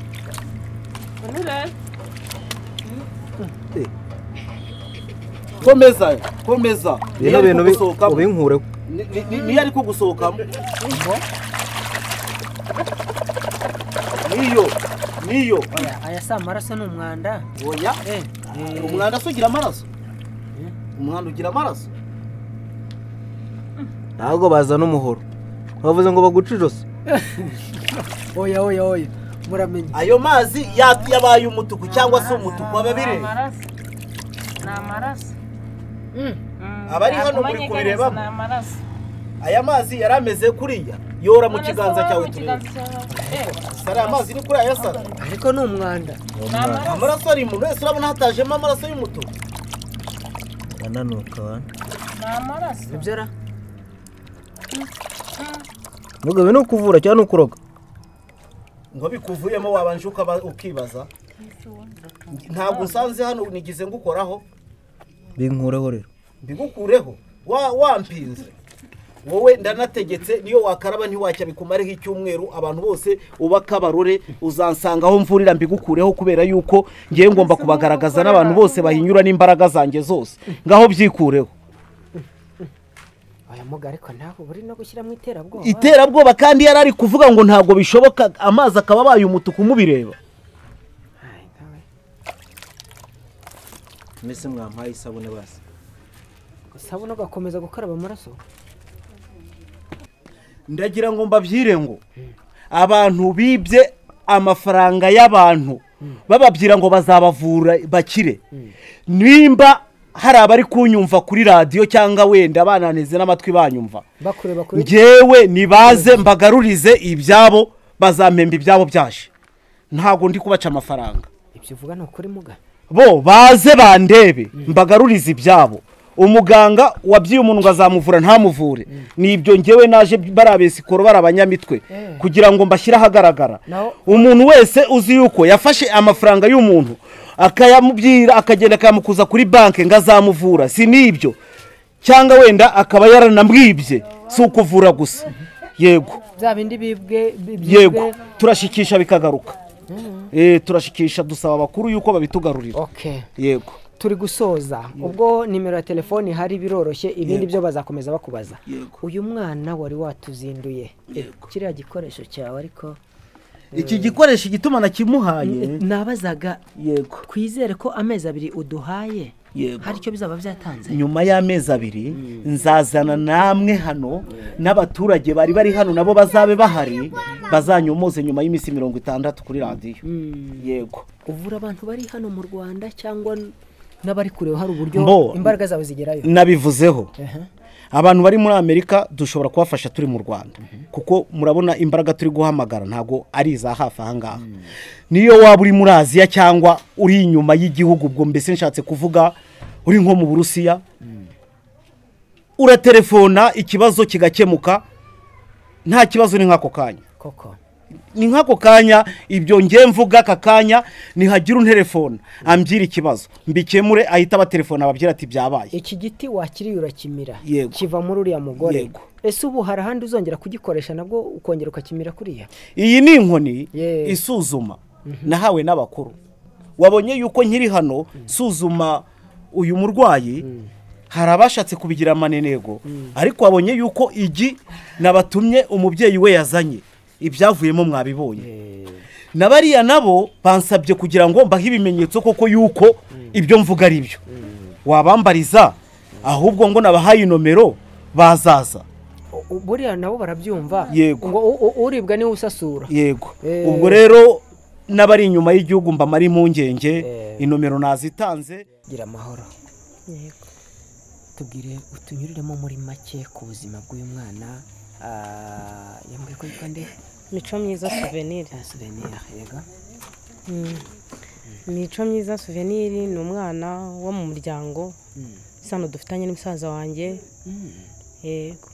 Komeza, komeza. Bino bintu ubinkureho. Niyo ari kugusohokamo. Niyo, niyo. Aya si amaraso ni umwanda. Oya, umwanda se ugira amaraso? Umwanda ugira amaraso? Ntabwo bazana umuhoro. Bavuze ngo baguce ijosi. Oya oya oya. Muramenye. Ayo mazi yabaye umutuku cyangwa se umutuku ababire. Ni amaraso. Abari hano muri kubirebamo. Aya mazi yarameze kuriya yora mu kiganza cyawe turebe. Sara amazi ni kuri aya sara. Ariko ni umwanda. Amaraso ari mu wese urabona hatajemo amaraso y'umutuku. Ananuka wana. Ni amaraso. Ibyara. Mugabe no kuvura cyangwa no kuroga. Ngo bikuvuyemo wabanje ukibaza. Ntabwo nsanze hano nigize ngukoraho. Binkureho rero. Mbigukureho. Wampinze. Wowe ndanategetse niyo wakaraba ntiwacya bikumareho icyumweru abantu bose ubakabarore uzansangaho mvurira mbigukureho kubera yuko ngiye ngomba kubagaragaza n'abantu bose bahinyura n'imbaraga zanjye zose ngaho byikureho. Aya muga ariko ntabwo buri no gushyira mu iterabwoba. Iterabwoba kandi yarari kuvuga ngo ntabwo bishoboka amazi akaba abaye umutuku mubireba. Mbese mwampaye isabune basi. Isabune ugakomeza gukaraba amaraso. Ndagira ngo mbabyire ngo abantu bibye amafaranga y'abantu bababwira ngo bazabavura bakire. Nimba hari abari kunyumva kuri radio cyangwa wenda bananize n'amatwi banyumva ngewe nibaze mbagarurize ibyabo bazampemba ibyabo byaje. Ntabwo ndi kubaca amafaranga. Ibyo uvuga ni ukuri muga. Bo baze bandebe mbagarurize ibyabo. Umuganga wabyiye umuntu ngo azamuvura ntamuvure. Nibyo ngewe naje barabesikoro barabanyamitwe kugira ngo mbashyire ahagaragara. Umuntu wese uzi yuko yafashe amafaranga y'umuntu akayamubwira akagenda akamukuza kuri banke ngo azamuvura, si nibyo cyangwa wenda akaba yaranamwibye, si ukuvura gusa. Yego bya bindi bibwe. Yego turashikisha bikagaruka. Turashikisha dusaba abakuru yuko babitugarurira. Okay. Yego turi gusoza ubwo nimero ya telefoni hari biroroshye ibindi byo bazakomeza bakubaza. Uyu mwana wari watuzinduye kiriya gikoresho cyawe ariko iki gikoresho igituma nakimuhaye nabazaga. Yego twizere ko amezi abiri uduhaye hari icyo bizaba byatanze. Nyuma y'amezi abiri nzazana namwe hano n'abaturage bari bari hano nabo bazabe bahari bazanyomoze nyuma y'iminsi 60 kuri radio. Yego uvura abantu bari hano mu Rwanda cyangwa n'abari kure hari uburyo imbaraga zawe zigerayo? Nabivuzeho. Abantu bari muri Amerika dushobora kubafasha turi mu Rwanda kuko murabona imbaraga turi guhamagara ntago ari iza hafi aha ngaha. Niyo waba uri muri Aziya cyangwa uri inyuma y'igihugu, ubwo mbese nshatse kuvuga uri nko mu Burusiya, uratelefona ikibazo kigakemuka nta kibazo. Ni nk'ako kanya koko, ni nk'ako kanya ibyo ngiye mvuga aka kanya nihagira unterefona ambwira ikibazo mbikemure ahita abatelefona ababwira ati byabaye. Iki giti wakiriye urakimira kiva muri uriya mugore. Ese ubu hari ahandi uzongera kugikoresha nabwo ukongera ukakimira kuriya? Iyi ni inkoni isuzuma nahawe n'abakuru. Wabonye yuko nkiri hano suzuma uyu murwayi hari abashatse kubigira amanenego, ariko wabonye yuko igi nabatumye umubyeyi we yazanye ibyavuyemo mwabibonye. Nabariya nabo bansabye kugira ngo mbahe ibimenyetso koko yuko ibyo mvuga ari byo. Wabambariza ahubwo ngo nabahaye inomero bazaza. Buriya nabo barabyumva ngo uribwa niwe usasura. Yego. Ubwo rero n'abari inyuma y'igihugu mbamara impungenge inomero nazitanze. Gira amahoro. Yego. Tubwire utunyuriremo muri make ku buzima bw'uyu mwana. Yambwiye ko yitwa nde? Mico Myiza Souvenir. Souvenir, yego. Mico Myiza Souvenir ni umwana wo mu muryango isano dufitanye n'umusaza wanjye. Yego.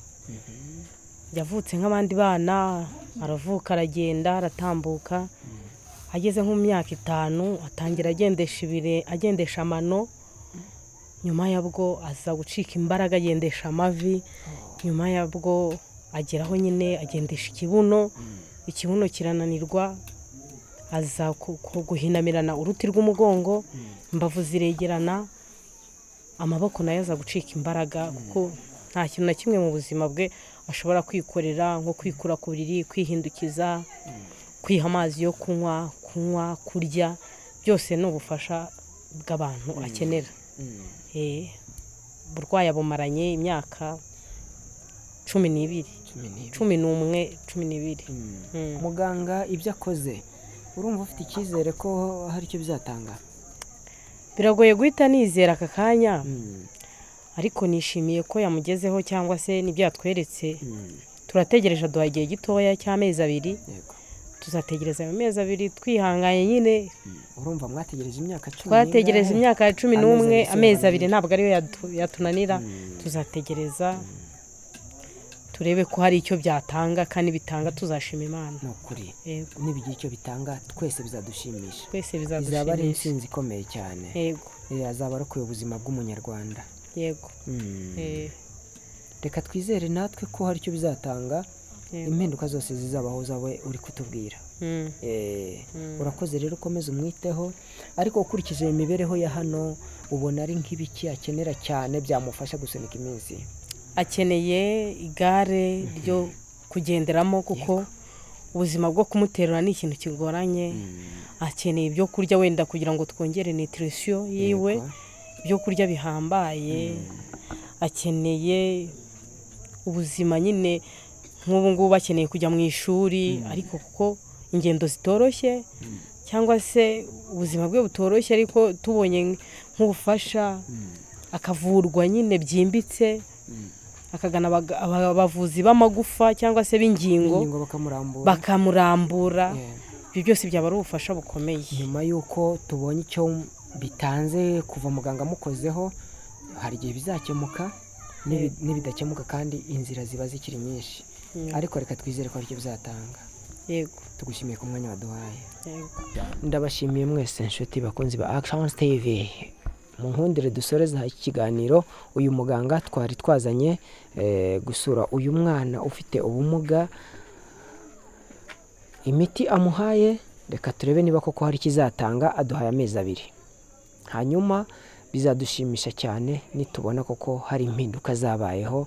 Yavutse nk'abandi bana, aravuka aragenda aratambuka. Ageze nko mu myaka 5 atangira agendesha agendesha amano. Nyuma yabwo aza gucika imbaraga agendesha amavi. Nyuma yabwo ageraho nyine agendesha ikibuno, ikibuno kirananirwa aza guhinamirana uruti rw'umugongo, imbavu ziregerana, amaboko nayo aza gucika imbaraga kuko nta kintu na kimwe mu buzima bwe ashobora kwikorera nko kwikura ku buriri, kwihindukiza, kwiha amazi yo kunywa, kurya, byose ni ubufasha bw'abantu akenera. Uburwayi abumaranye imyaka 12, 11, 12. Muganga ibyo akoze urumva ufite icyizere ko hari icyo bizatanga? Biragoye guhita nizera aka kanya, ariko nishimiye ko yamugezeho cyangwa se n'ibyo yatweretse. Turategereje, aduha igihe gitoya cy'amezi 2. Tuzategereza ayo mezi 2 twihanganye nyine. Urumva mwategereje imyaka 10, twategereje imyaka 11, amezi 2 ntabwo ariyo yatunanira. Tuzategereza turebe ko hari icyo byatanga, kandi bitanga tuzashima Imana. Ni ukuri nibigira icyo bitanga twese bizadushimisha, twese bizadushimisha, bizaba ari intsinzi ikomeye cyane. Yego, azaba arokoye ubuzima bw'umunyarwanda. Yego. Reka twizere natwe ko hari icyo bizatanga, impinduka zose zizabaho uzabe uri kutubwira. Urakoze rero, ukomeze umwiteho. Ariko ukurikije imibereho ya hano ubona ari nk'ibiki akenera cyane byamufasha gusunika iminsi? Akeneye igare ryo kugenderamo, kuko ubuzima bwo kumuterura ni ikintu kigoranye. Akeneye ibyo kurya wenda kugira ngo twongere nutrition yiwe, ibyo kurya bihambaye. Akeneye ubuzima nyine nk'ubu ngubu, akeneye kujya mu ishuri, ariko kuko ingendo zitoroshye cyangwa se ubuzima bwe butoroshye, ariko tubonye nk'ubufasha akavurwa nyine byimbitse, akagana abavuzi b'amagufa cyangwa se b'ingingo bakamurambura, ibyo byose byaba ari ubufasha bukomeye. Nyuma y'uko tubonye icyo bitanze kuva muganga amukozeho, hari igihe bizakemuka, nibidakemuka kandi inzira ziba zikiri nyinshi, ariko reka twizere ko aricyo bizatanga. Yego, tugushimiye ku mwanya waduhaye. Ndabashimiye mwese inshuti bakunzi ba Action TV. Mu nkundire dusoreza iki kiganiro, uyu muganga twari twazanye gusura uyu mwana ufite ubumuga. Imiti amuhaye reka turebe niba koko hari ikizatanga. Aduhaye amezi 2, hanyuma bizadushimisha cyane nitubona koko hari impinduka zabayeho.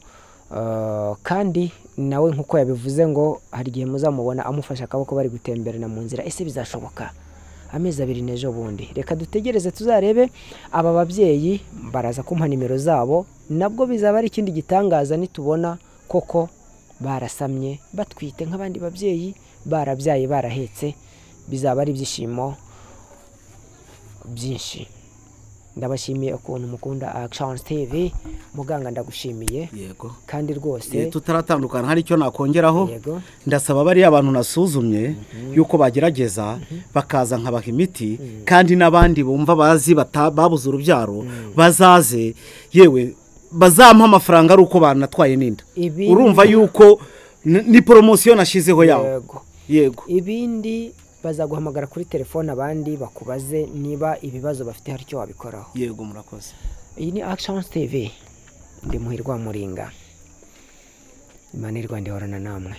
Kandi nawe nkuko yabivuze ngo hari igihe muzamubona amufasha akaboko bari gutemberana mu nzira. Ese bizashoboka? Amezi 2 n'ejo bundi. Reka dutegereze tuzarebe. Aba babyeyi baraza kumpa nimero zabo, nabwo bizaba ari ikindi gitangaza nitubona koko barasamye batwite nk'abandi babyeyi, barabyaye barahetse, bizaba ari ibyishimo byinshi. Ndabashimiye ukuntu mukunda Action TV. Muganga ndagushimiye. Yego. Kandi rwose tutaratandukana hari icyo nakongeraho. Ndasaba bari abantu nasuzumye yuko bagerageza bakaza nkabaha imiti, kandi nabandi bumva bazi babuze urubyaro bazaze, yewe bazampa amafaranga ari uko banatwaye n'inda. Urumva yuko ni promotion nashizeho yawo. Yego. Yego. Ibindi bazaguhamagara kuri telefone, abandi bakubaze niba ibibazo bafite hari icyo wabikoraho. Yego, murakoze. Iyi ni Action TV, ndi Muhirwa Muringa. Imana y'u Rwanda ihorana namwe.